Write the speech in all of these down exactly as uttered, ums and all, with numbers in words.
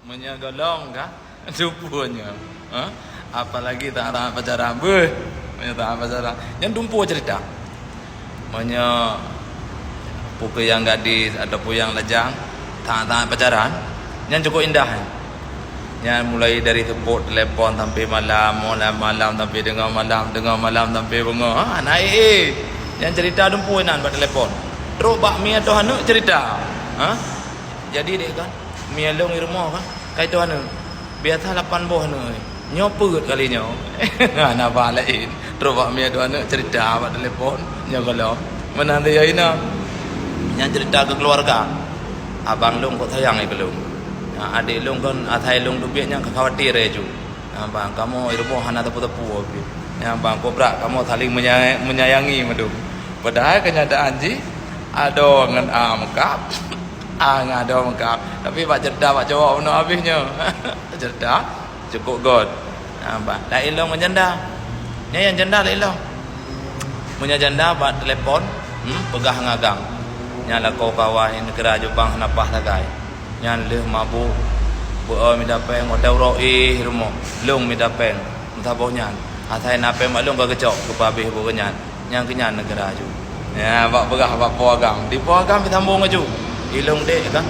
Meunyoe golom ka, dumpeue nyoe. Ha? Apalagi tangat-tangat pacaran. Beuh. Meunyoe tangat pacaran. Nyan dumpeue cerita. Meunyoe peue keu nyang gadis ataupun nyang lajang, tangat-tangat pacaran, nyan cukup indah nyan. Nyan mulai dari seupôt telepon sampai malam, malam, malam sampai teungoh malam, teungoh malam sampai beungoh. Ha, na éh-éh. Nyan cerita dumpeue nan bak telepon. Trok bak mi atau aneuk cerita. Ha? Jadi deh kan, mi lôn i rumoh kan, kai toh aneuk. Biasa lapan boh aneuk. Nyoe peuet kali nyoe. Hana ba laén. Trok bak mi dua aneuk cerita bak telepon. Nyoe golom. Meunan teuh inong. Nyan cerita keu keluarga. Abang lôn kok sayang lé keu lôn. Ha, adék lôn kon asai lôn teubiet nyang ka khawatir laju. Ha, bang, kamoe i rumoh hana teupeu-teupeu pih. Nyan bang, kobra kamoe saling menya-, menyayangi mandum. Padahai kenyataan jih, adoe ngon a meukab. A ngon adoe meukab. Tapi bak cerita bak cowok bunoe habéh nyoe. Cerita cukup göt. Ha, bang. Laén lom ngon janda. Nyan nyang janda laén lom. Meunyoe janda bak telepon, hmm, peugah ngon agam. Nyan lakoe keu awai, neugara Jepang hana paih sagai. Nyan lheueh mabök, beu-o mida péng, watèe uroe éh rumoh, lôn mida péng. Meusaboh nyan, asai na péng bak lôn ka geucok, geupeuhabéh bak geuh nyan. Nyang keu nyan neugara aju. Ya, bak peugah bak po agam. Di po agam disambông aju. I lôn dek kan.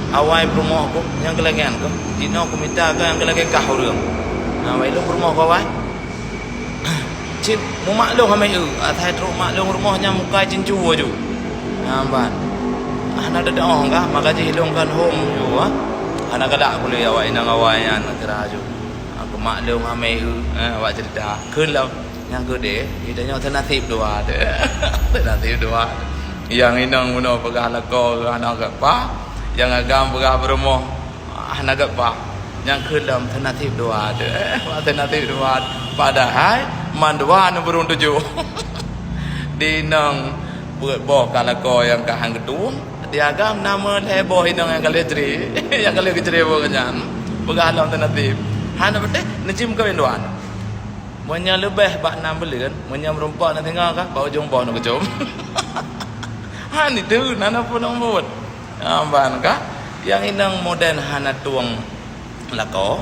Awai peurumoh keuh, nyang keu lagèe nyan keuh. Jinoe keu mita keuh nyang keu lagèe kah ureueng. Na, bak i lôn peurumoh keu awai. Cit, mumak lôn hana eu, asai trok mak lôn rumoh nyan muka cincu aju. Nyan ban. Hana teudoh kah, maka jih lôn kan hom ju, ha. Hana galak kulé awak inong awai nyan keu aju. Ha, keu mak lôn hana eu, ha, awak cerita. Kheun lom, nyang keudeh, geutanyoe teunaseb dua teuh. Teunaseb dua. Nyang inong bunoe peugah lakoe hana geupaih, nyang agam peugah peurumoh hana geupaih. Nyang kheun lom teunaseb dua teuh. Eh, wah teunaseb dua. Padahai mandua neuburông tujoh. Di inong peuet boh ka lakoe nyang ka han geutueng. Di agam na meulhèe boh inong nyang ka lheueh cre. Nyang ka lheueh geucre boh nyan. Peugah lom teunaseb. Hana beutôi, neucim kawin dua. Meunyoe leubeh bak nam buleuen, meunyoe meurumpok na singoh kah, bak ujong boh neugeucom. Han itu, na na pun buet. Nyan ban kah, nyang inong modern hana tueng lakoe,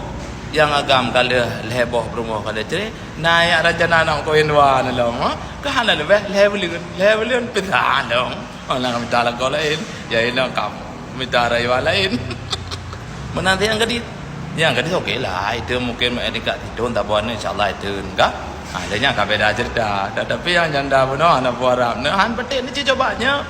nyang agam ka lheueh lhèe boh peurumoh ka lheueh cre, na jak rancana nak kawin dua na lom, ha? Ka hana leubeh lhèe buleuen, lhèe buleuen pih sa lom. Oh, na mita lakoe laén, nyang inong ka mita rayuan laén. Meunan nyang gadis. Nyang gadis oke lah, itu mungkin tingkat situ, entah buat ni, insya Allah itu enggak. Ha, dan nyang ka beda cerita. Tetapi nyang janda bunoe hana peuharap. Nah, han petik ni cuba nyoe.